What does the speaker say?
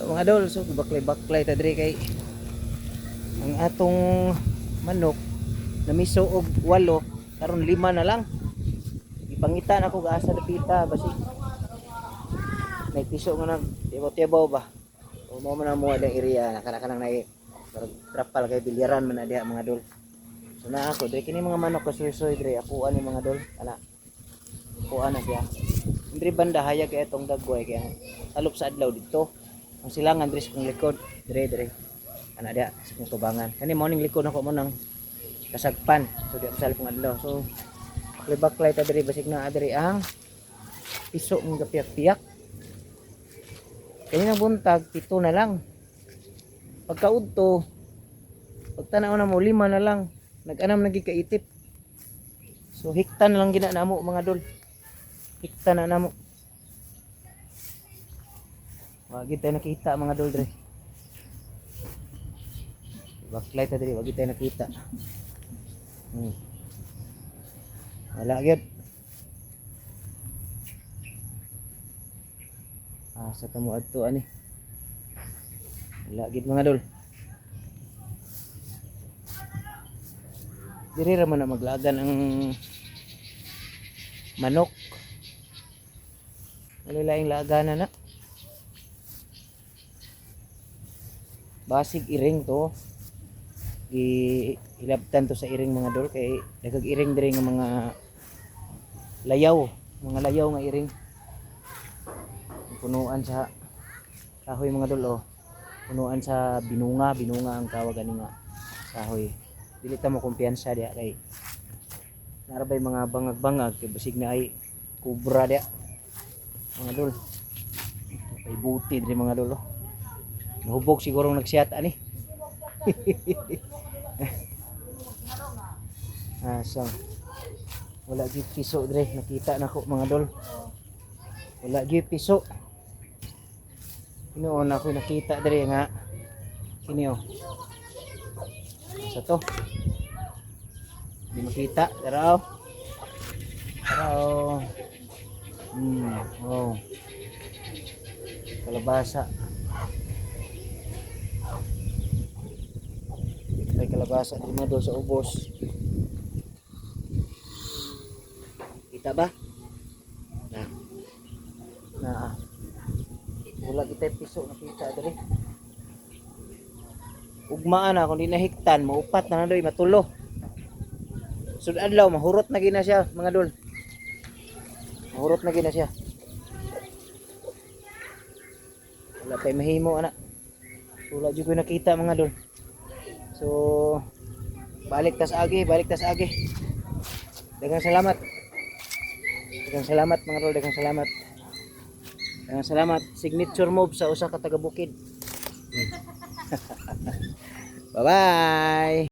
So, mga dol, so baklay-baklay ta diri kay ang atong manok namiso og walo, karon lima na lang. Ipangita na ko gaasa dapita basi may piso nga nag tibaw-tibaw ba. O mo man ang mga area na kana kanang nay parang trapal kay bilyaran man na diha, mga dol. So na ako diri kini mga manok kasuy-suy diri ako ani, mga dol. Ana. Kuan na siya. Diri banda hayag kay itong dagway kay ang salop sa adlaw dito. Ang silangan diri sa kong likod, dire dire. Ana diha sa kong tubangan. Kani mo ning likod nako mo nang kasagpan. So di ako sa kong adlaw. So baklay ta diri basig naa diri ang piso ng gapiyak-piyak. Kanya buntag, pito na lang. Pagkaudto, pagtanaw na mo, lima na lang. Nag-anam na gid kaitip. So hikta na lang gina namo, mga dol. Hikta na namo. Wagi tayo nakita, mga dol, dre. Baklay ta diri, wagi tayo nakita. Wala gyud. Ah, sa tamo adto ani. Wala gyud, mga dol. Diri ra man na maglagan ang manok. Wala laing laganan na. Basig iring to. Gi hilabtan to sa iring, mga dol, kay daghang iring diri nga mga layaw, mga layaw nga iring. Punuan sa kahoy, mga dol, oh. Punuan sa binunga, binunga ang tawag ani nga kahoy. Dili ta mo kumpiyansa diha kay narabay mga bangag-bangag kay basig na ay kubra diha. Mga dol. Kay buti diri, mga dol, oh. Nahubog siguro nagsiyat ani. Ah, so wala gyud piso dre, nakita na ko, mga dol. Wala gyud piso. Noon ako nakita dre nga kini oh. Sa to. Di makita, tara oh. Tara oh. Oh. Kalabasa. May kalabasa di mga dol sa ubos. Kita ba? Na. Na. Wala kita piso nakita diri. Ugmaan na kung di nahiktan, maupat na na doy, matulo. Sud adlaw mahurot na gina siya, mga dol. Mahurot na gina siya. Wala kay mahimo ana. Wala jud ko nakita, mga dol. So balik tas agi, balik tas agi. Daghang salamat. Daghang salamat, mga dol, daghang salamat. Daghang salamat. Signature move sa usa ka taga bukid. Bye-bye.